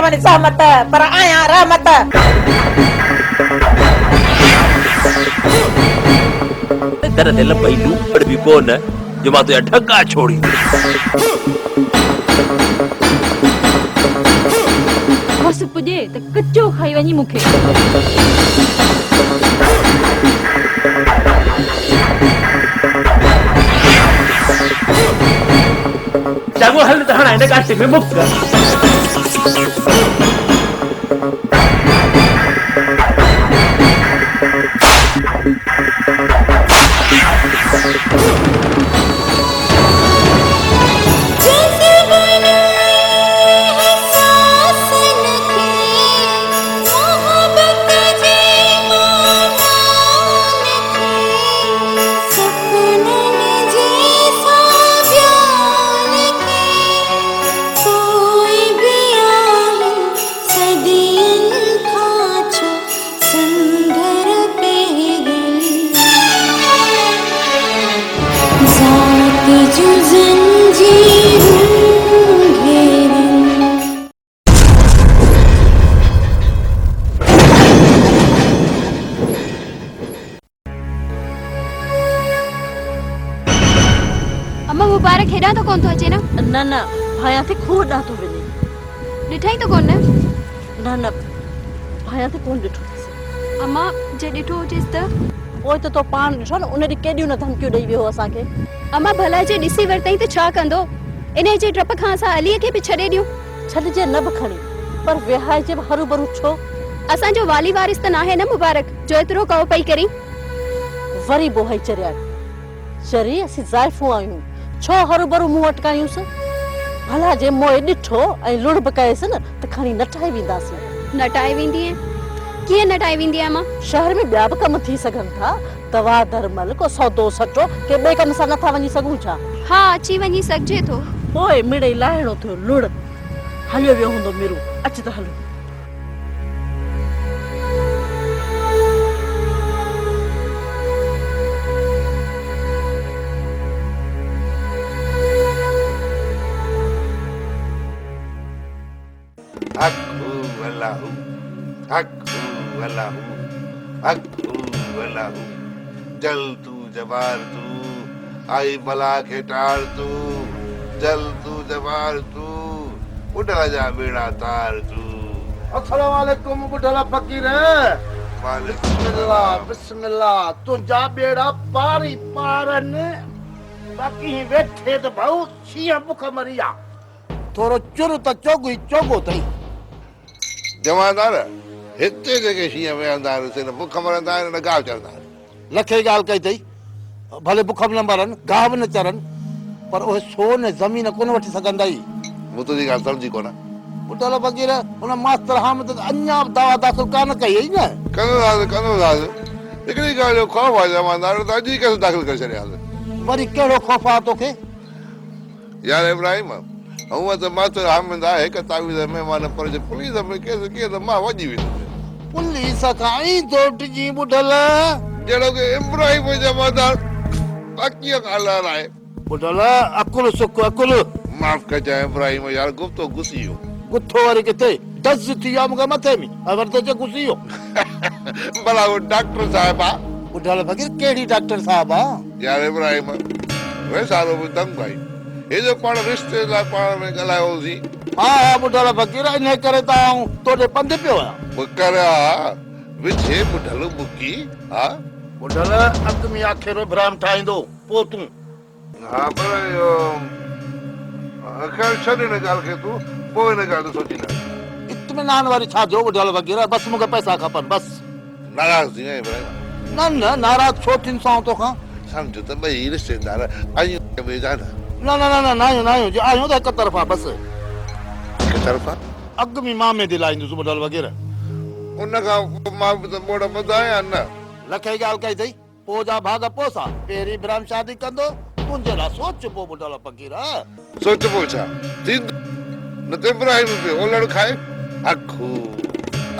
چون زحمت، پر آهيان رحمت. در تي لڀئي لوپڙ به ڪونه، جو مان تنهنجا ڍڳا ڇوڙيندس. وس پڄي ته ڪچو کائي وڃي مون کي. چڱو هل ته هڻان هن ڳاٽي ۾ مڪ. اما مبارڪ هيڏانهن ته ڪونه ٿو اچي نه؟ نه نه ڀانيان ٿي کوهه ڏانهن ٿو وڃي. ڏٺائين ته ڪونه؟ نه نه ڀانيان ٿي ڪونه ڏٺو اٿس. اما جي ڏٺو هجيس ته؟ پوء ته تو پاڻ ڏٺو نه ان ڏينهن ڪيڏيون نه ڌمڪيون ڏئي ويو هو اسان کي. اما ڀلا جي ڏسي ورتائين ته ڇا ڪندو؟ انهيء جي ڊپ کان اسان عليء کي به ڇڏي ڏيون. ڇڏجي نه به کڻي پر ويهائجي به هروڀرو ڇو؟ اسان جو والي وارث ته ناهي نه مبارڪ جو ايترو ڪئو پئي ڪرين. وري به اهائي چريائپ. چري اسين زائفون آهيون ڇو هروڀرو منهن اٽڪايونس؟ ڀلا جي موئي ڏٺو ۽ لڙ به ڪيس نه ته کڻي نٽائي وينداسين. نٽائي ويندينء؟ ڪيئن نٽائي ويندينء امان؟ شهر ۾ ٻيا به ڪم ٿي سگهن ٿا. دوا درمل، ڪو سودو سٽو، ڪنهن ٻئي ڪم سان نٿا وڃي سگهون ڇا؟ ها اچي وڃي سگهجي ٿو. پوء مڙئي لاهڻو ٿيو لڙ. هليو ويو هوندو ميرو. اچ ته هلون. حق هو الله هو حق هو الله هو حق هو الله هو جل تو جبار تو آئي بلا کي ٽار تو جل تو جبار تو ٻڍل جا ٻيڙا تار تو. السلام عليڪم ٻڍل فقير. وعليڪم بسم الله بسم الله تنهنجا ٻيڙا پار ئي پار آهن باقي هي ويٺي ته ڀائو شينهن بک مري آ. ٿورو چر ته چوڳو ئي چوڳو اٿئي. جمعدار، هتي جيڪي شينهن ويهندا آهن سي نه بک مرندا آهن نه گاهه چرندا آهن. لکي ڳالهه ڪئي اٿئي. ڀلي بک به نه مرن، گاهه به نه چرن، پر اهي سون ۽ زمين ڪونه وٺي سگهندئي. مون تنهنجي ڳالهه سمجهي ڪونه. ٻڍل فقير، هن ماستر حامد ته اڃا به دعويٰ داخل ڪانه ڪئي اٿئي نه؟ ڪندوسانس، ڪندوسانس. هڪڙي ڳالهه جو خوف آهي جمعدار، نه ته اڄ ئي ڪيس داخل ڪري ڇڏيانس. وري ڪهڙو خوف آهي توکي؟ يار ابراهيم، هونء ته ماستر حامد آهي هڪ تعويذ ۾ مان پر جي پوليس ۾ ڪيس ڪيئن ته مان وڄي ويندس. پوليس کان ائين ٿو ڊڄين ٻڍل؟ جهڙوڪ ابراهيم جمعدار باقيء کان لهرائي. ٻڍل، عقل سک عقل. معاف ڪجانء ابراهيم يار گفتو گسي ويو. گٿو وري ڪٿي؟ دز ٿي ويو آ مون کي مٿي ۾، ۽ وري ٿو چئي گسي ويو. ڀلا اهو ڊاڪٽر صاحب آ؟ ٻڍل فقير، ڪهڙي ڊاڪٽر صاحب آ؟ يار ابراهيم، ويسارو به دنگ آهين. هي جو پاڻ رشتي لاء پاڻ ۾ ڳالهايو هوسين. ها ها ٻڍل فقير، انهيء ڪري ته آئون توڏي پنڌ پيو آهيان. پوء ڪر ها، وجهي ٻڍل ٻڪي، ها. ٻڍل، اڳ ۾ آکيرو ابراهيم ٺاهيندو، پوء تون. ها پر اهو خير ڇڏ ان ڳالهه کي تون پوء ان ڳالهه تي سوچينداسين. اطمينان وري ڇا جو ٻڍل فقير، بس مون کي پئسا کپن بس. ناراض ٿي وئين ابراهيم؟ نه نه ناراض ڇو ٿيندس آئون توکان. سمجهه ته ٻئي رشتيدار آهيون هڪ ٻئي جا نه. نه نه نه ناهيون ناهيون جي آهيون ته هڪ طرفا بس. هڪ طرفا؟ اڳ ۾ مان ميندي لائيندس ٻڍل فقير. ان کان پوء مان به ته ٻوڙ ٻڌا آهيان نه. لکئي ڳالهه ڪئي اٿئي. پوء جا ڀاڳ پوسا، پهرين برهم شادي ڪندو، تنهنجي لاء سوچبو ٻڍل فقير. سوچبو ڇا؟ ٿيندو نه ته ابراهيم به اولڙ کائي. حق هو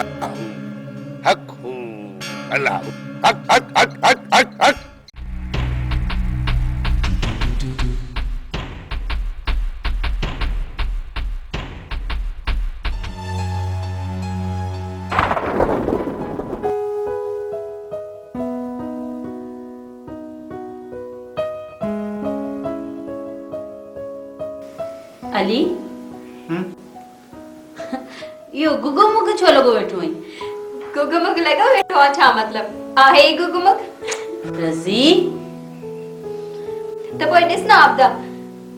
الله هو، حق هو الله هو، حق حق حق حق حق حق. علي. اهو گگو مگ ڇو لڳو ويٺو آهين؟ گگ مگ لڳو ويٺو آ ڇا مطلب؟ آهي ئي گگ مگ. رضي. ته پوء ڏس نه عابده،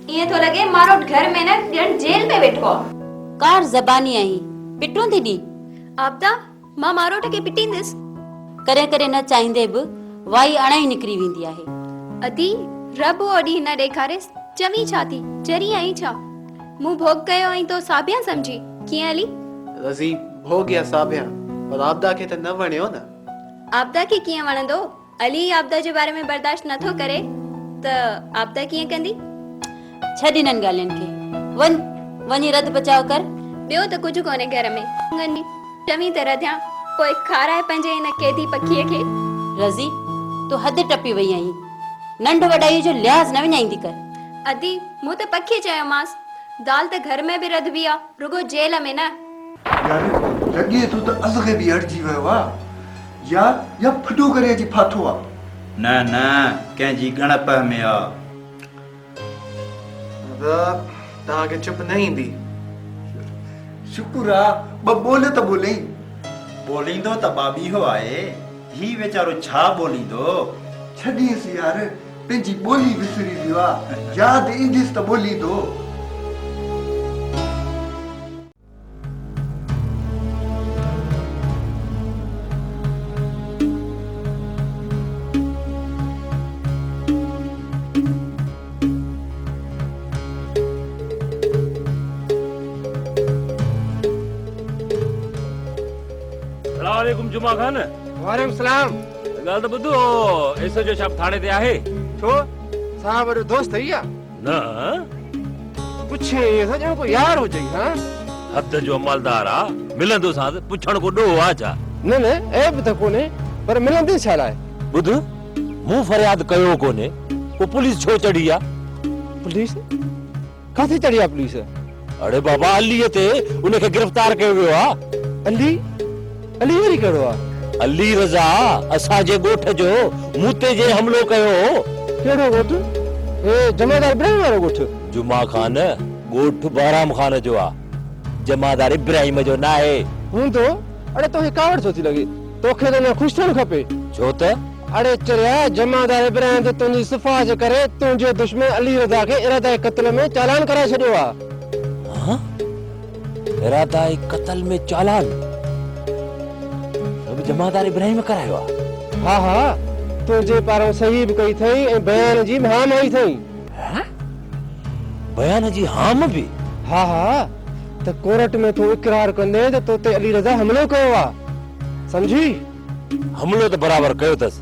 ائين ٿو لڳي ماروٽ گهر ۾ نه ڄڻ جيل ۾ ويٺو آ. ڪار زباني آهين، پٽون ٿي ڏين. عابده، مان ماروٽ کي پٽيندس. ڪڏهن ڪڏهن نه چاهيندي به وائي اڻ ئي نڪري ويندي آهي. ادي، رب اهو ڏينهن نه ڏيکاريس، چوين ڇا ٿي، چري آهين ڇا؟ مون ڀوڳ ڪيو ۽ تو ساڀيان سمجهي، ڪيئن علي؟ رضي، ڀوڳ يا ساڀيان، پر عابده کي ته نه وڻيو نه. عابده کي ڪيئن وڻندو؟ علي ئي عابده جي باري ۾ برداشت نه ٿو ڪري ته عابده ڪيئن ڪندي؟ ڇڏ انهن ڳالهين کي. وڃ، وڃي رڌ پچاء ڪر. ٻيو ته ڪجهه ڪونهي گهر ۾. چوين ته رڌيان، پوء کاراء پنهنجي ان قيدي پکيء کي. رضي، تون حد ٽپي وئي آهين. ننڍ وڏائيء جو لحاظ نه وڃائيندي ڪر. ادي، مون ته پکي چيومانس. دال ته گهر ۾ به رڌبي آ، رڳو جيل ۾ نه. يار لڳي ٿو ته ازغي به اڙجي ويو آ يا يا ڦڏو ڪري اچي ڦاٿو آ. نه نه ڪنهن جي ڳڻپ ۾ آ. دادا توهان کي چپ نه ايندي. شڪر آ ٻه ٻول ته ٻولئين. ٻوليندو ته ٻاٻيهو آهي، هي ويچارو ڇا ٻوليندو. ڇڏينس يار پنهنجي ٻولي وسري ويو آ، ياد اينديس ته ٻوليندو. سلام عليڪم جمعه خان. وعليڪم السلام. ڳالهه ته ٻڌ ايس ايڇ او صاحب ٿاڻي تي آهي. ڇو صاحب وڏو دوست اٿئي يا؟ نه. پڇين ائين ٿو ڄڻ ڪو يار هجئي ها. حد جو عملدار آ، ملندوسانس، پڇڻ ڪو ڏوهه آ ڇا؟ نه نه عيب ته ڪونهي پر ملندين ڇا لاء؟ ٻڌ مون فرياد ڪيو ڪونهي، پوء پوليس ڇو چڙهي آ؟ پوليس؟ ڪاٿي چڙهي آ پوليس؟ اڙي بابا عليء تي، ان کي گرفتار ڪيو ويو آ. علي؟ علي وري ڪهڙو آ؟ علي رضا اسان جي ڳوٺ جو، مون تي جنهن حملو ڪيو هو. ڪهڙو ڳوٺ؟ هي جمعدار ابراهيم وارو ڳوٺ؟ جمعه خان، ڳوٺ بهرام خان جو آ، جمعدار ابراهيم جو ناهي. هوندو، اڙي توکي ڪاوڙ ڇو ٿي لڳي؟ توکي ته اڃا خوش ٿيڻ کپي. ڇو ته؟ اڙي چريا، جمعدار ابراهيم ته تنهنجي سفارش ڪري تنهنجي دشمن علي رضا کي ارادائي قتل ۾ چالان ڪرائي ڇڏيو آ. ها؟ ارادائي قتل ۾ چالان؟ سڀ جمعدار ابراهيم ڪرايو آ. ها ها، تنهنجي پاران صحيح به ڪئي اٿئي ۽ بيان جي به هام هنئي اٿئي. ها؟ بيان جي هام به؟ ها ها، ته ڪورٽ ۾ تون اقرار ڪندين ته توتي علي رضا حملو ڪيو آ. سمجهي؟ حملو ته برابر ڪيو اٿس،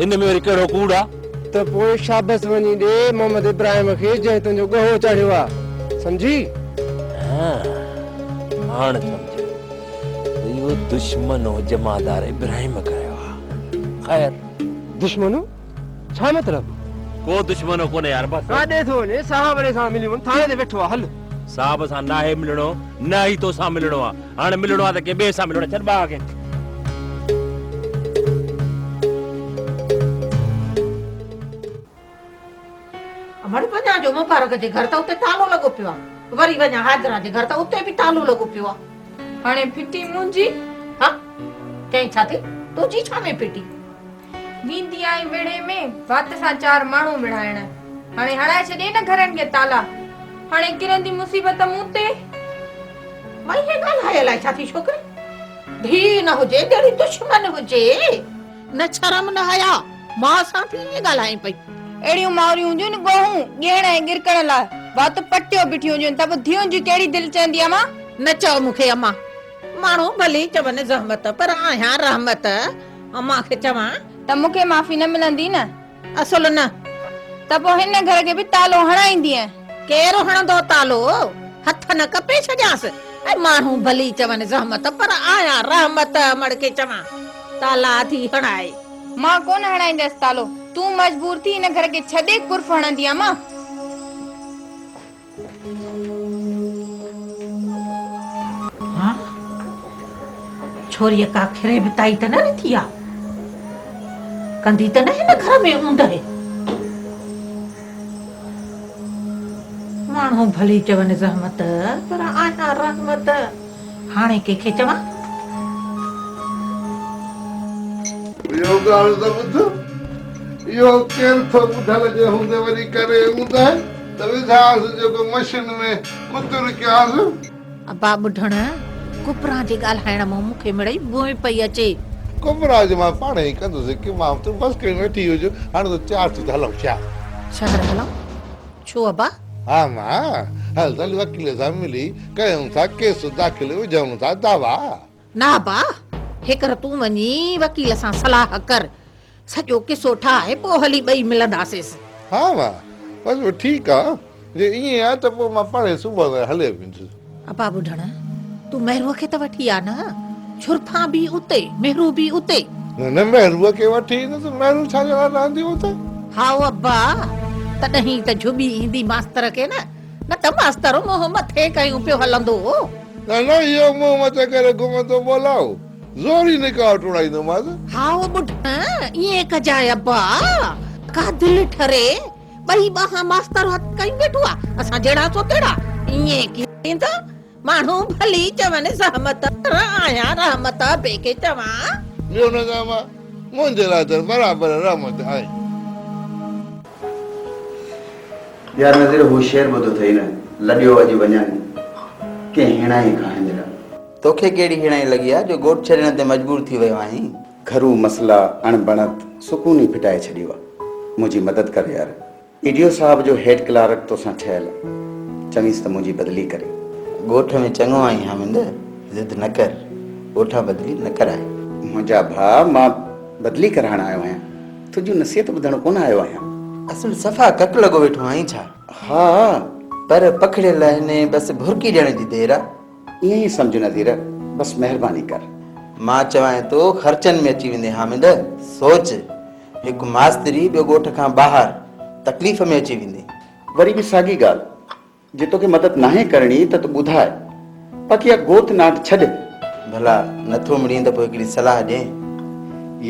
ان ۾ وري ڪهڙو ڪوڙ آ؟ ته پوء شابس وڃي ڏي محمد ابراهيم کي جنهن تنهنجو ڳهو چاڙهيو آ. سمجهي؟ ها، هاڻ سمجهيم ته اهو دشمنو جمعدار ابراهيم ڪيو آ. خير. دشمنو؟ ڇا مطلب؟ ڪو دشمنو ڪونهي يار بس. ڪاڏي ٿو وڃين؟ صاحب ڏي سان ملي وڃ، ٿاڻي تي ويٺو آ، هل. صاحب سان ناهي ملڻو، نه ئي توسان ملڻو آ. هاڻ ملڻو آ ته ڪنهن ٻئي سان ملڻو آ. ڇڏ ٻاهه کي. امڙ وڃان جو مبارڪ جي گهر ته اتي تالو لڳو پيو آ. وري وڃان حاجره جي گهر ته اتي به تالو لڳو پيو آ. هاڻي ڦٽي منهنجي. ها؟ چئين ڇا ٿي؟ تنهنجي ڇا ۾ ڦٽي؟ ويندي آهين ويڙهي ۾ وات سان چار ماڻهو وڙهائڻ. هاڻي هڻائي ڇڏيئي نه گهرن کي تالا. هاڻي ڪرندي مصيبت مون تي. مائي هي ڳالهائي الائي ڇا ٿي ڇوڪري. ڌيء نه هجي جهڙي دشمن هجي. نه شرم نه حيا ماء سان ٿي ائين ڳالهائين پئي. اهڙيون مائريون هونديون آهن ڳوهون ڳيڻ ۽ ڳرڪڻ لاء وات پٽيو بيٺيون هونديون آهن ته به ڌيئن جي ڪهڙي دل چوندي امان. نه چئو مون کي امان. ماڻهو ڀلي چون زحمت پر آهيان رحمت. امان کي چوان. ته مون کي معافي نه ملندي نه. اصل نه. ته پوء هن گهر کي به تالو هڻائيندينء. ڪير هڻندو تالو؟ هٿ نه ڪپي ڇڏيانس. ۽ ماڻهو ڀلي چون زحمت پر آهيان رحمت امڙ کي چوان تالا ٿي هڻائي. مان ڪونه هڻائيندس تالو. تون مجبور ٿي هن گهر کي ڇڏي قرف هڻندينء امان. ها ڇوريء ڪا کري بتائي ته نه ڏٺي آ؟ ڪندي ته نه هن گهر ۾ اوندهه. ماڻهو ڀلي چون زحمت، پر آهيان رحمت. هاڻي ڪنهن کي چوان؟ اهو ڳالهه ته ٻڌ، اهو ڪير ٿو ٻڌل جي هوندي وري ڪري اوندهه ته وجهانس جيڪو مشين ۾ ڪتر ڪيانس. ابا ٻڍڻ، ڪپران جي ڳالهائڻ مان مون کي مڙئي بوء پئي اچي. ڪپران جي مان پاڻهي ئي ڪندس ڪمام، تون بس کڻي ويٺي هج، هاڻي ته تيار ٿي ته هلون شهر. شهر هلون؟ ڇو ابا؟ ها مان، هل ته وڪيل سان ملي ڪيون ٿا ڪيس داخل وجهون ٿا دعويٰ. نه ابا، هيڪر تون وڃي وڪيل سان صلاح ڪر، سڄو قصو ٺاهه پوء هلي ٻئي ملنداسيس. ها مان، بس پوء ٺيڪ آ، جي ائين آ ته پوء مان پاڻهي صبح تائين هلي ويندس. ابا ٻڍڻ، تون مهروء کي ته وٺي آ نه، شرفان به اتي، مهرو به اتي. نه نه مهروء کي وٺي ايندس، مهرو ڇا جي لاء رهندي اتي؟ هائو ابا، تڏهن ئي ته جهٻي ايندي ماستر کي نه، نه ته ماستر منهن مٿي ڪيون پيو هلندو هو. نه نه اهو منهن مٿي ڪري گهمندو ٻولائو، زوري نڪاح ٽوڙائيندومانس. هائو ٻڍڻ، ائين ڪجانء ابا، ڪا دل ٺري. ٻئي ٻانهن ماستر هٿ ڪيون ويٺو آ، اسان جهڙا سو تهڙا. ائين ڪيئن ٿيندو؟ ماڻهو ڀلي چون زحمت، پر آهيان رحمت ابي کي چوان. ٻيو نه ته امان، منهنجي لاء ته برابر رحمت آهين. يار نذير هو شعر ٻڌو اٿئي نه، لڏيو اڄ وڃن، ڪنهن هيڻائي کان هينئڙا. توکي ڪهڙي هيڻائي لڳي آ جو ڳوٺ ڇڏڻ تي مجبور ٿي ويو آهين؟ گهرو مسئلا، اڻ بڻت، سڪون ئي ڦٽائي ڇڏيو آ. منهنجي مدد ڪر يار. اي ڊي او صاحب جو هيڊ ڪلارڪ توسان ٺهيل آ. چوينس ته منهنجي بدلي ڪري. ڳوٺ ۾ چڱو آهين حامد، ضد نه ڪر. ڳوٺان بدلي نه ڪراء. منهنجا ڀاء، مان بدلي ڪرائڻ آيو آهيان. تنهنجون نصيحت ٻڌڻ ڪونه آيو آهيان. اصل صفا ڪڪ لڳو ويٺو آهين ڇا؟ ها. پر پکڙيل آهن، بس ڀرڪي ڏيڻ جي دير آ. ائين ئي سمجهه نذير، بس مهرباني ڪر. مان چوانء ٿو خرچن ۾ اچي ويندين حامد، سوچ، هڪ ماستري ٻيو ڳوٺ کان ٻاهر، تڪليف ۾ اچي ويندين. وري به ساڳي ڳالهه، جي توکي مدد ناهي ڪرڻي ته تون ٻڌاء، باقي اها گوت not ڇڏ. ڀلا نٿو مڙين ته پوء هڪڙي صلاح ڏين.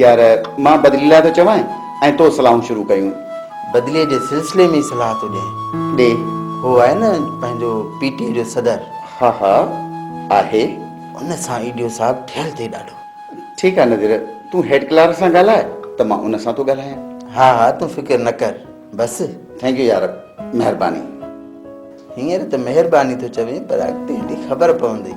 يار مان بدلي لاء ٿو چوانء ۽ تو صلاحون شروع ڪيون. بدليء جي سلسلي ۾ ئي صلاح ٿو ڏين. ڏي. هو آهي نه پنهنجو پي ٽي اي جو صدر. ها ها آهي. ان سان اي ڊي او صاحب ٺهيل ٿئي ڏاڍو. ٺيڪ آهي نذير تون هيڊ ڪلارڪ سان ڳالهاء ته مان ان سان ٿو ڳالهايان. ها ها تون فڪر نه ڪر بس. Thank you يار مهرباني. هينئر ته مهرباني ٿو چوين پر اڳتي هلي خبر پوندئي.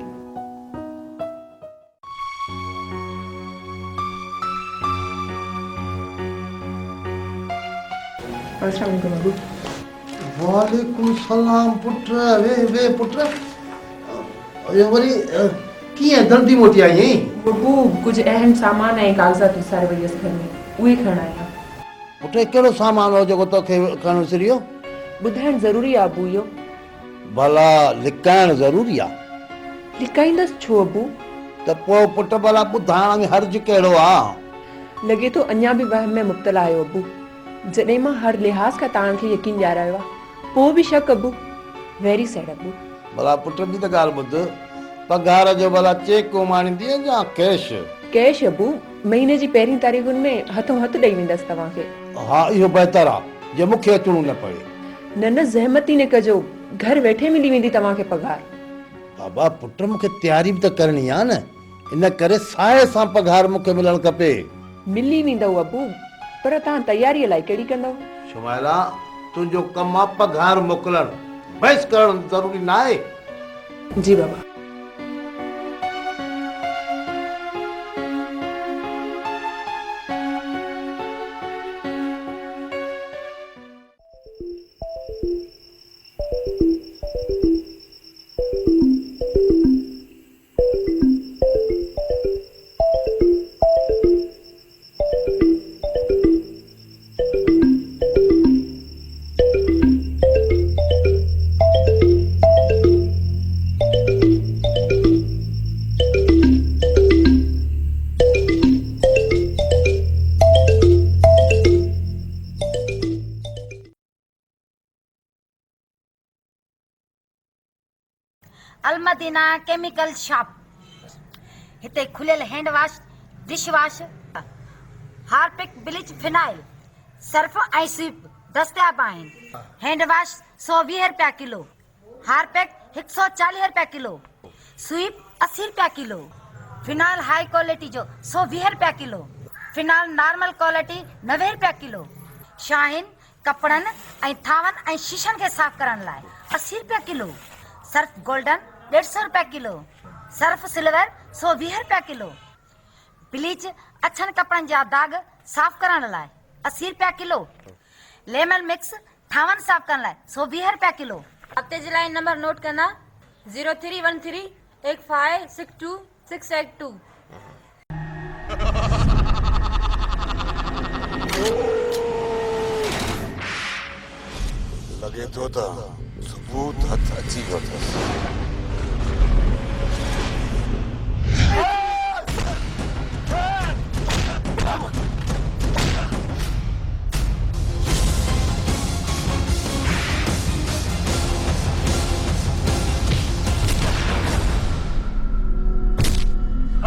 السلام عليڪم ابو. وعليڪم السلام پٽ ويهه ويهه پٽ اهو وري ڪيئن جلدي موٽي آئين آهين؟ ابو ڪجهه اهم سامان ۽ ڪاغذات وساري وئي هيس گهر ۾ اهي کڻڻ آئي آهيان. پٽ ڪهڙو سامان هو جيڪو توکي کڻڻ وسري ويو؟ ٻڌائڻ ضروري آ ابو اهو. ڀلا لڪائڻ ضروري آ؟ لڪائيندس ڇو ابو؟ ته پوء پٽ ڀلا ٻڌائڻ ۾ حرج ڪهڙو آ؟ لڳي ٿو اڃا به وهم ۾ مبتلا آهيو ابو. جڏهن مان هر لحاظ کان توهان کي يقين ڏيارايو آ پوء به شڪ ابو. ويري سيڊ ابو. ڀلا پٽ ٻي ته ڳالهه ٻڌ، پگهار جو ڀلا چيڪ اماڻيندينء يا ڪيش؟ ڪيش ابو، مهيني جي پهرين تاريخن ۾ هٿون هٿ ڏئي ويندس توهان کي. ها اهو بهتر آ، جي مون کي اچڻو نه پوي. نه نه زحمت ئي نه ڪجو، گهر ويٺي ملي ويندي توهان کي پگهار. بابا پٽ مون کي تياري به ته ڪرڻي آ نه، ان ڪري ساهي سان پگهار مون کي ملڻ کپي. ملي ويندؤ ابو، پر توهان تياري الائي ڪهڙي ڪندؤ. شمائلا تنهنجو ڪم آ پگهار موڪلڻ، بحث ڪرڻ ضروري ناهي. جي بابا. المدينه ڪيميڪل شاپ هتي کليل hand wash, dish wash, Harpic, bleach, phenyl, Surf ۽ sweep دستياب آهن. هينڊ واش 120 رپيا ڪلو. هارپڪ هڪ سؤ چاليهه رپيا ڪلو، سوئيپ 80 رپيا ڪلو، فنائل هائي ڪوالٽي جو 120 رپيا ڪلو، فنائل نارمل ڪوالٽي 90 رپيا ڪلو، شاهين ڪپڙن ۽ ٿانون ۽ شيشن کي صاف ڪرڻ لاء 80 رپيا ڪلو، سرف گولڊن ڏيڍ سئو رپيا ڪلو، سرف سلور 120 رپيا ڪلو، بليچ اڇن ڪپڙن جا داغ صاف ڪرڻ لاء 80 رپيا ڪلو، ليمن مڪس ٿانون صاف ڪرڻ لاء 120 رپيا ڪلو. رابطي جي لاء نمبر نوٽ ڪندا zero three one three eight five six two six eight two. لڳي ٿو ته ثبوت هٿ اچي ويو اٿس.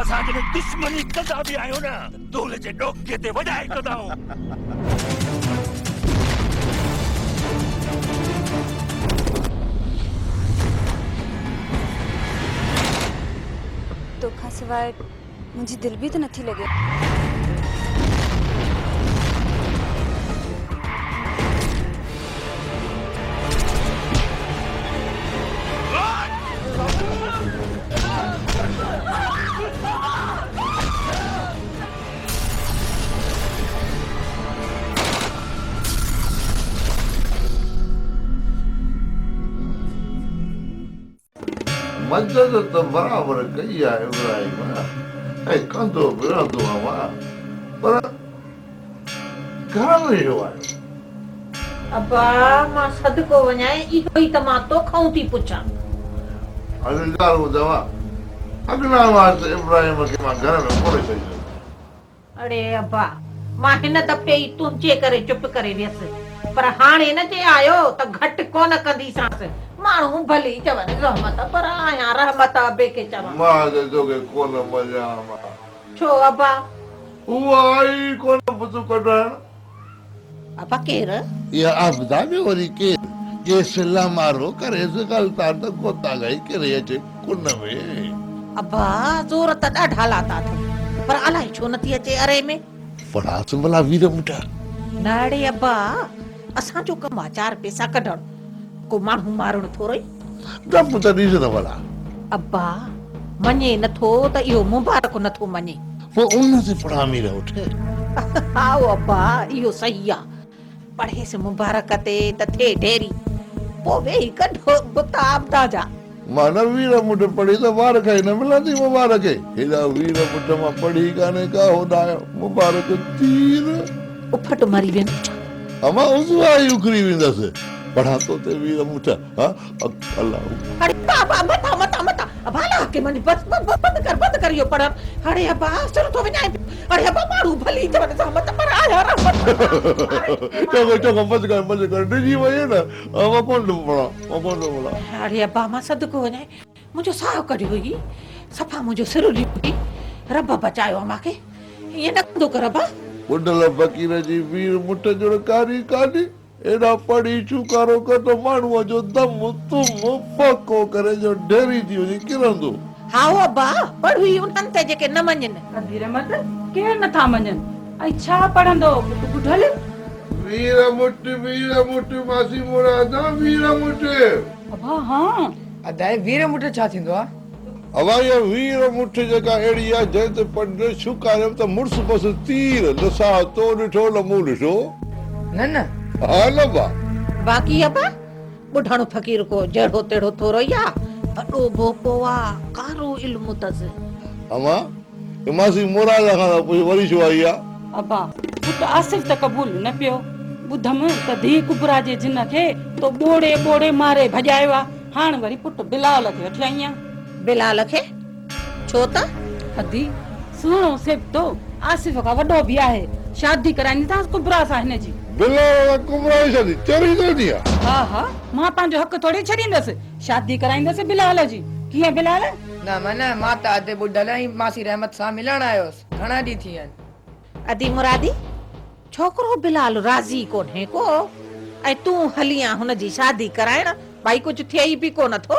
اسان جڏهن دشمني ڪندا به آهيون نه ته دول جي ڏوڪي تي وڄائي ڪندا آهيون. توکان سواء منهنجي دل به ته نٿي لڳي. مدد ته برابر ڪئي آهي ابراهيم ۽ ڪندو به رهندو آهيان پر گهر ۾ ڇو آيو؟ ابا مان صدقو وڃانء اهو ئي ته مان توکئون ٿي پڇان. اصل ڳالهه ٻڌايان اڳنا واسطي ابراهيم کي مان گهر ۾ ڪونه ڇڏيندس. اڙي ابا، مان هن دفعي ئي تنهنجي ڪري چپ ڪري ويس، پر هاڻي نه جي آيو ته گهٽ ڪونه ڪنديسانس. ماڻهو ڀلي چون رحمت، پر آهيان رحمت ابي کي چوان. مان ته توکي ڪونه مڃيان مان. ڇو ابا؟ هوء آئي ئي ڪونه بت ڪڍائڻ. ابا ڪير؟ اها عابده ٻيو وري ڪير؟ جي سلا مارو ڪريس غلطان ته غوطا کائي ڪري اچي ڪن ۾. ابا زور ته ڏاڍا لاتا اٿم پر الائي ڇو نٿي اچي اري ۾. پڙهاس ڀلا وير مٺا. نه اڙي ابا اسان جو ڪم آ چار پيسا ڪڍڻ ڪو ماڻهو مارڻ ٿورئي. ڊپ ته ڏيس نه ڀلا. ابا مڃي نٿو ته اهو مبارڪ نٿو مڃي. پوء ان تي پڙها مير اٺ. هائو ابا اهو صحيح آ. پڙهيس مبارڪ تي ته ٿئي ڍيري. پوء ويهي ڪڍو بت عابده جا. مان نه وير مٺ پڙهي ته وار کائي نه ملندي مبارڪ کي. هيڏا وير مٺ مان پڙهي ڪانهي ڪا هوڏانهن مبارڪ تير. اڦٽ مري ويندو ڇا؟ امان عضوا ئي اکري ويندس. پڙهان تو تي وير مٺ ها الله. اڙي بابا متان متان متان ابا الله کي مڃ بس بس بس بند ڪر بند ڪر اهو پڙهڻ اڙي ابا سر ٿو وڃائين پيو اڙي ابا ماڻهو ڀلي چون زحمت پر آهيان رحمت چڱو چڱو بس ڪر بس ڪر ڊڄي وئين نه مان ڪونه ٿو پڙهان مان ڪونه ٿو پڙهان. اڙي ابا مان صدقو وڃائين منهنجو ساهه ڪڍيو هئي صفا منهنجو سر ڏيو رب بچايو امان کي ائين نه ڪندو ڪر ابا. ٻڍل فقير جي وير مٺ جڙ ڪاري ڪانهي. ايڏا پڙهي ڇوڪارو ڪر ته ماڻهوء جو دم تم ڦڪو ڪري جو ڍيري ٿي وڃي ڪرندو. هائو ابا، پڙهه ئي انهن تي جيڪي نه مڃين. ادي رحمت، ڪير نه ٿا مڃن ۽ ڇا پڙهندو پٽ ٻڍل؟ وير مٽ، وير مٽ، ماسي مرادان وير مٽ. ابا، ها. ادا هي وير مٽ ڇا ٿيندو آ؟ ابا اها وير مٺ جيڪا اهڙي آ جنهن تي پنڊ ڇوڪاريم ته مڙس بس تير، نه ساهه تو ڏٺو نه مون ڏٺو. نه نه. ها نه با. باقي ابا ٻڍاڻو فقير ڪو جهڙو تهڙو ٿورو ئي آ، وڏو ڀوپو آ، ڪارو علم اٿس. امان، هي ماسي مراد کان ٿا پڇ وري ڇو آئي آ؟ ابا، پٽ آصف ته قبول نه پيو. ٻڌم ته ڌيء ڪبريٰ جي جن کي تو ٻوڙي ٻوڙي ماري ڀڄايو آ. هاڻ وري پٽ بلال کي وٺي آئي آهيان. بلال کي؟ ڇو ته؟ ادي، سهڻو سيبتو آصف کان وڏو به آهي. شادي ڪرائينديسانس ڪبريٰ سان هن جي. بلال سان ڪبريٰ جي شادي؟ چري ٿو ٿي آ. ها ها، مان پنهنجو حق ٿوري ڇڏيندس. شادي ڪرائيندس بلال جي. ڪيئن بلال؟ نه من، مان ته ادي ٻڍل ۽ ماسي رحمت سان ملڻ آيو هوس. گهڻا ڏينهن ٿي ويا آهن. ادي مرادي، ڇوڪرو بلال راضي ڪونهي ڪو ۽ تون هلي آن هن جي شادي ڪرائڻ، ڀائي ڪجهه ٿئي ئي به ڪونه ٿو.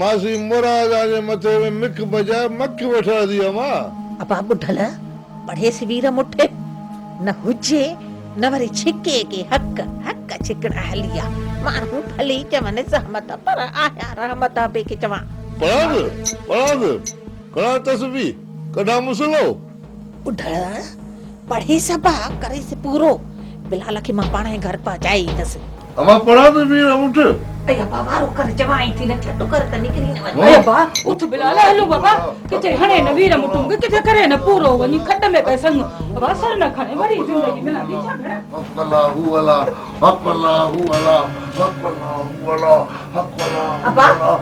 ماسي مراد آ جي مٿي ۾ مک بجاء مک ويٺل اٿي امان. ابا ٻڍل پڙهيس وير مٺ نه هجي نه وري ڇڪي ڪي حق حق ڇڪڻ هلي آ ماڻهو ڀلي چون زحمت پر آهيان رحمت ابي کي چوان. پڙهان پڙهان کڻان تسبيح ڪڍان مصلو. ٻڍل پڙهيس ابا ڪريس پورو بلال کي مان پاڻهي گهر پهچائي ايندس. امان پڙهان ته وير اٺ. اي ابا وارو ڪر چوانء ٿي نه ڇٽ ڪر ته نڪري نه وڃ. اي ابا اٿ بلال هلون بابا ڪٿي هڻي نه وير مٺون ڪٿي ڪري نه پورو وڃي کڏ ۾ پئي سڱ ابا سر نه کڻي وري زندگي ملندي ڇا ڀيڻ. حق الله هو الله حق الله هو الله حق الله هو الله حق الله هو ابا الله.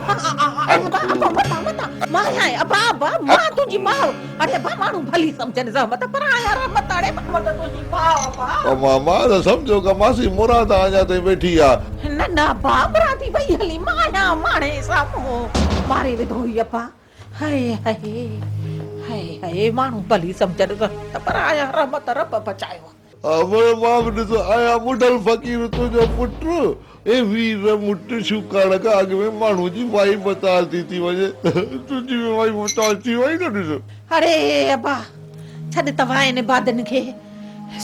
ابا ابا متان متان مان آهيان ابا ابا مان تنهنجي ماء اڙي ابا ماڻهو ڀلي سمجهن زحمت پر آهيان رحمت اڙي رحمت تنهنجي ماء ابا. امان مان ته سمجهيو ڪا ماسي مراد اڃا تائين ويٺي آ. نه نه ابا مرادي وئي هلي مان آهيان ماڻهي سامهون ماري وڌو هئي ابا هئي هئي هئي هئي ماڻهو ڀلي سمجهن زحمت پر آهيان رحمت رب بچايو آ. امڙ مان به ڏس آيا ٻڍل فقير تنهنجو پٽ اي وير مٽ شوڪاڻ کان اڳ ۾ ماڻهو جي وائي بتال ٿي ٿي وڃي تنهنجي به وائي بتال ٿي وئي نه ڏس. اڙي ابا ڇڏ ته واين بادن کي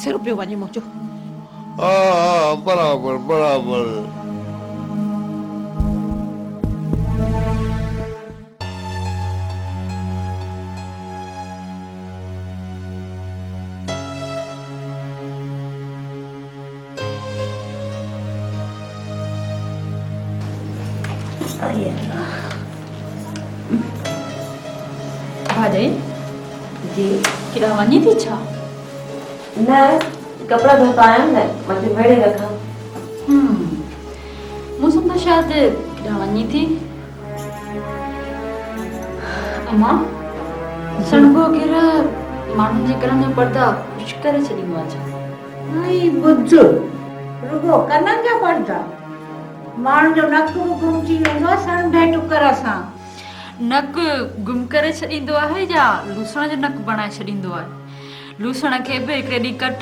سر پيو وڃي منهنجو. ها ها برابر برابر. ڀاڄائي جي ڪيڏانهن وڃين ٿي ڇا؟ نه ڪپڙا ڌوتا آهن نه مان چيو ويڙهي رکان. مون سمجهيو شايد ڪيڏانهن وڃين ٿي. امان، سڻڀو گهر ماڻهن جي ڪنن جا پردا خشڪ ڪري ڇڏيندو آهي ڇا؟ ائي ٻڌ، رڳو ڪنن جا پردا؟ ماڻهن جو نڪ به گم ٿي ويندو آهي سڻڀي ٽڪر سان. نڪ گم ڪري ڇڏيندو آهي يا لوسڻ جو نڪ بڻائي ڇڏيندو آهي؟ لوسڻ کي به هڪڙي ڏينهن ڪٽ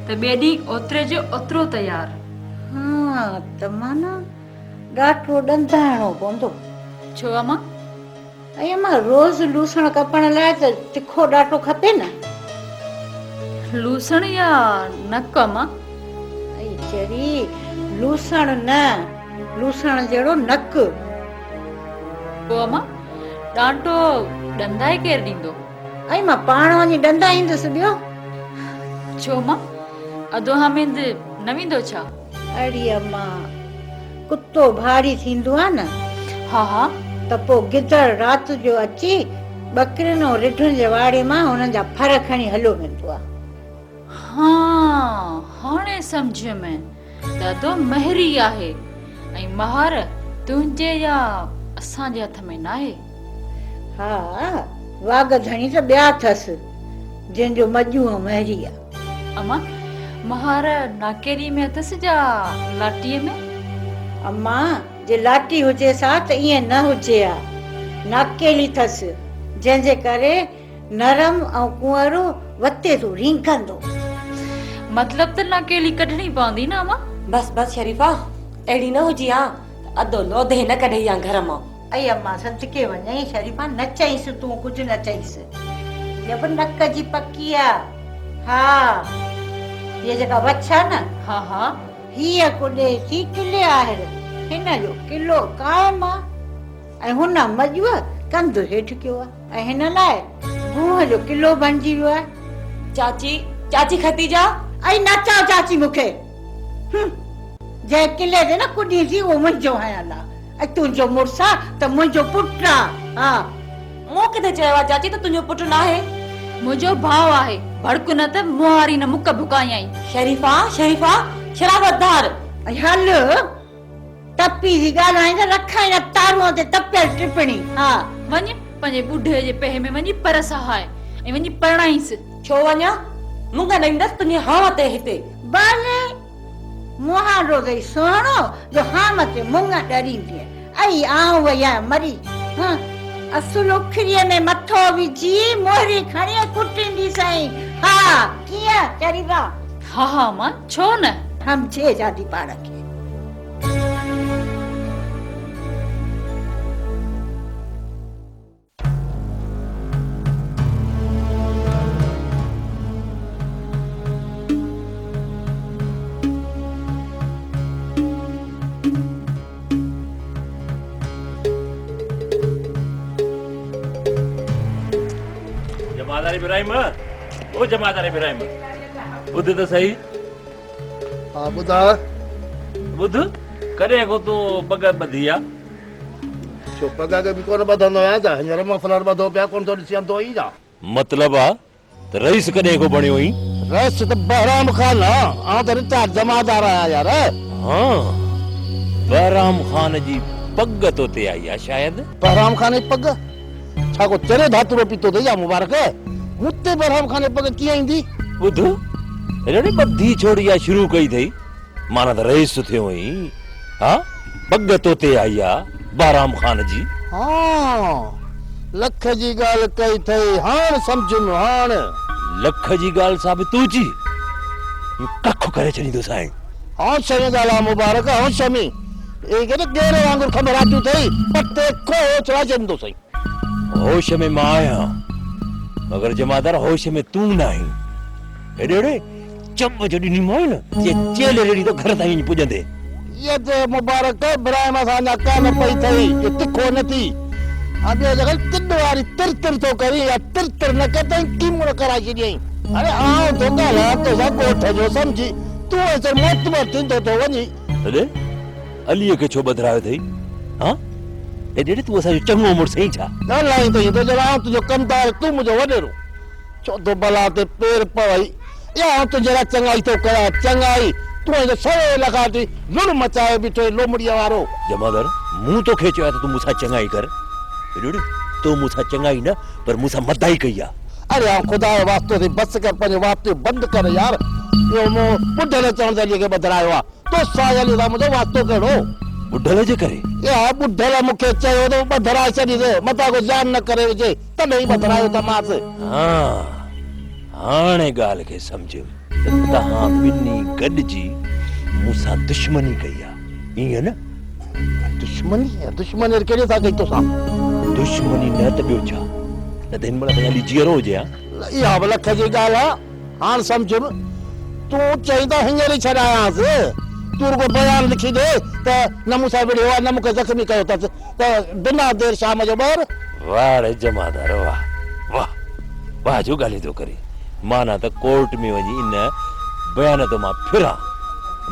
ته ٻئي ڏينهن اوتري جو اوترو تيار. ها ته معنيٰ ڏاٽو ڏندائڻو پوندو. ڇو امان؟ ائي امان روز لوسڻ ڪپڻ لاء ته تکو ڏاٽو کپي نه. لوسڻ يا نڪ امان؟ ائي چري لوسڻ نه لوسڻ جهڙو نڪ. پوء امان ڏانٽو ڏندائي ڪير ڏيندو؟ ائي مان پاڻ وڃي ڏندائيندس ٻيو. ڇو امان ادو حامد نه ويندو ڇا؟ اڙي امان ڪتو ڀاڙي ٿيندو آ نه. ها ها. ته پوء گدڙ رات جو اچي ٻڪرين ۽ رڍن جي واڙي مان هنن جا ڦر کڻي هليو ويندو آ. ها هاڻي سمجهيم ته ادو مهري آهي ۽ مهار تنهنجي يا اسان جي هٿ ۾ ناهي. ها واڳ ڌڻي ته ٻيا اٿس جنهن جو مڄون ۽ مهري آ. امان، مهار ناڪيريء ۾ اٿس يا لاٽيء ۾؟ امان، جي لاٽي هجيس ها ته ائين نه هجي ها. ناڪيلي اٿس، جنهن جي ڪري نرم ۽ ڪنئرو وتي ٿو رينگندو. مطلب ته ناڪيلي ڪڍڻي پوندي نه امان؟ بس بس شريفا، اهڙي نه هجي ها ته ادو لوڌي نه ڪڍي ها گهر مان. ائي امان صدقي وڃئي شريفا نه چئيس تون ڪجهه نه چئيس هيء به نڪ جي پڪي آ ها هيء جيڪا وڇ آ نه ها ها هيء ڪڏي ٿي قلعي آهر هن جو قلعو قائم آ ۽ هن مڄوء ڪنڌ هيٺ ڪيو آ ۽ هن لاء گونهه جو قلعو بڻجي ويو آهي. چاچي چاچي خديجه. ائي نه چئو چاچي مون کي هم جنهن قلعي تي نه ڪڏين ٿي اهو منهنجو هنيل آ. ۽ تنهنجو مڙس آ ته منهنجو پٽ آ. ها. مون ڪٿي چيو آ چاچي ته تنهنجو پٽ ناهي. منهنجو ڀاء آهي. ڀڙڪ نه ته مهاري نه مڪ ڀڪايائين. شريفا شريفا شرافت ڌار. ۽ هل تپي ٿي ڳالهائين ته رکائين نه تارونء تي تپيل ٽپڻي. ها. وڃ پنهنجي ٻڍي جي پهه ۾ وڃي پر سهاء ۽ وڃي پرڻائينس. ڇو وڃان؟ مون کان نه ايندس تنهنجي هانء تي هتي. بلي! مهانڊو اٿئي سهڻو جو هام تي مڱ ڏريندينء. ائي آئون وئي آهيان مري. هه اصل اکريء ۾ مٿو وجهي مهري کڻي ڪٽينديسانء. ها ڪيئن شريفا؟ ها ها امان ڇو نه. سمجهي جادي پاڻ کي. جمعدار ابراهيم، او جمعدار ابراهيم، ٻڌ ته سهي. ها ٻڌاء. ٻڌ، ڪڏهن کان تون پڳ ٻڌي آ؟ ڇو پڳ اڳ به ڪونه ٻڌندو آهيان ڇا؟ هينئر مفلر ٻڌو پيا ڪونه ٿو ڏسين انڌو آهين ڇا؟ مطلب آ ته رئيس ڪڏهن کان بڻيو آهين؟ رئيس ته بهرام خان آ، آئون ته رٽائرڊ جمعدار آهيان يار. ها، بهرام خان جي پڳ تو تي آئي آ شايد. بهرام خان جي پڳ؟ ڇا ڪو چريو ڌاتورو پيتو اٿئي ڇا مبارڪ؟ مون تي بهرام خان جي پڳ ڪيئن ايندي؟ ٻڌ، رڙ ٻڌي ڇوڙ اها شروع ڪئي اٿئي، معنيٰ ته رئيس ٿيو آهين، ها؟ پڳ تو تي آئي آ بهرام خان جي. ها، لک جي ڳالهه ڪئي اٿئي، هاڻ سمجهيم، هاڻ. لک جي ڳالهه سا به تون جي، ڪک ڪري ڇڏيندوسانء. هوش ۾ ڳالهاء مبارڪ، هوش ۾. اهي ڪي ته ڳيري وانگر کنڀراٽيون اٿئي، پٽي کوهه اڇلائي ڇڏيندوسئين. هوش ۾ مان آهيان، مگر جمعدار هوش ۾ تون ناهين. هيڏي هوڏي چٻ جو ڏنيمانء نه، جيئن چيلهه ريڙهي تو گهر تائين وڃي پڄندي. يد مبارڪ ابراهيم سان اڃا ڪانه پئي ٿئي جو تکو نه ٿي ۽ ٻيو جيڪڏهن تڏ واري تر تر ٿو ڪرين يا تر تر نه ڪر ته ڪيمون نه ڪرائي ڇڏيائين. اڙي آئون ٿو ڳالهايان توسان ڳوٺ جو سمجهي، تون ايترو معتبر ٿيندو ٿو وڃين. اڙي عليء کي ڇو ٻڌرايو اٿئي؟ ها؟ اڙي ڙي تون اسان جو چڱو مڙس آهين ڇا؟ ڳالهائين ته ائين ٿو ڄڻ آئون تنهنجو ڪمدار تون منهنجو وڏيرو. ڇو ٿو بلا تي پير پوئي؟ يا آئون تنهنجي لاء چڱائي ٿو ڪريان، چڱائي! تون هن سويل کان وٺي لڙ مچايو بيٺو آهين لومڙيء وارو. جمعدار، مون توکي چيو آهي ته تون مون سان چڱائي ڪر. اڙي ڙي تو مون سان چڱائي نه پر مون سان مدائي ڪئي آهي. اڙي آئون خدا جو واسطو اٿئي بس ڪر پنهنجو وات بند ڪر يار. اهو مون ٻڍل چوڻ تي عليء کي ٻڌرايو آهي. تو سان علي سان منهنجو واسطو ڪهڙو؟ ٻڍل جي ڪري؟ اها ٻڍل مون کي چيو ته ٻڌرائي ڇڏيس، متان ڪو زيان نه ڪري وجهي، تڏهن ئي ٻڌرايو ته مانس. ها، هاڻي ڳالهه کي سمجهيم ته توهان ٻنهي گڏجي مون سان دشمني ڪئي آ، ائين نه؟ دشمني؟ دشمني وري ڪهڙي سان ڪئي توسان؟ دشمني نه ته ٻيو ڇا؟ نه ته هن مهل تائين علي جيئرو هجي ها. اها به لک جي ڳالهه آ. هاڻ سمجهيم، تون چئين ته هينئر ئي ڇڏايانس. تون رڳو بيان لکي ڏي ته نه مون سان وڙهيو آهي نه مون کي زخمي ڪيو اٿس ته بنا دير شام جو ٻاهر. واهه ڙي جمعدار واهه، واهه، واهه جو ڳالهيون ٿو ڪرين. معنيٰ ته ڪورٽ ۾ وڃي ان بيان تان مان ڦران،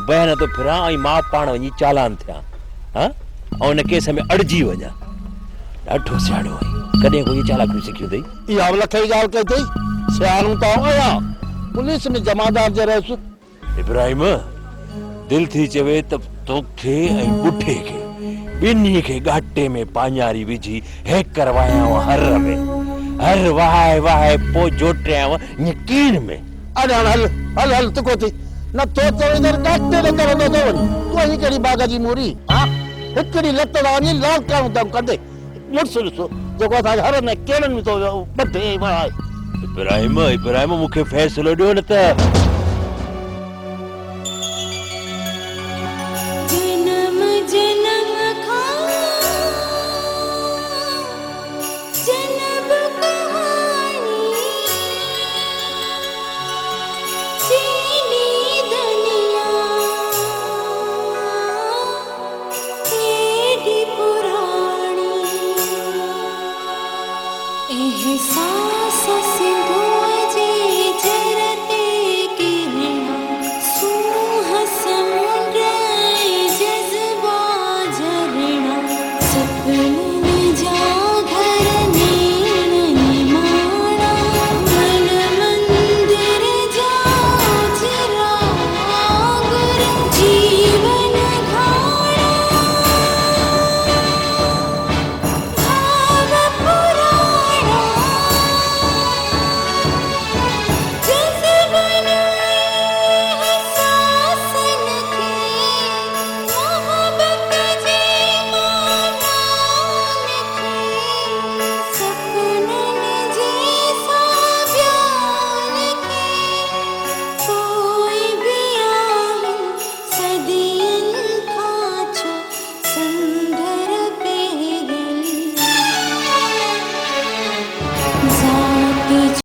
بيان تان ڦران ۽ مان پاڻ وڃي چالان ٿيان ها ۽ ان ڪيس ۾ اڙجي وڃان. ڏاڍو سياڻو آهين، ڪڏهن کان اهي چالاڪيون سکيون اٿئي؟ اها به لک جي ڳالهه ڪئي اٿئي. سياڻو ته آئون آهيان. پوليس ۾ جمعدار جي رهيس. ابراهيم، دل ٿي چوي ته توکي ۽ ٻڍي کي، ٻنهي کي ڳاٽي ۾ پاڃاري وجهي هيڪر وهايانء هر ۾. هر وهائي وهائي پوء جوٽيانء نڪين ۾. اڙي هاڻ هل، هل هل تکو ٿي. نه ٿو چوين ته ڳاٽي ۾ ڪرندو ٿو وڃين. تون آهين ڪهڙي باغ جي موري، ها؟ هڪڙي لت سان وڃي لاڙڪاڻو دم ڪندي. مڙس ڏسو جيڪو اسان کي هرن ۽ ڪيڙن ۾ ٿو ٻڌي ۽ وهائي. ابراهيم، ابراهيم مون کي فيصلو ڏيو نه ته.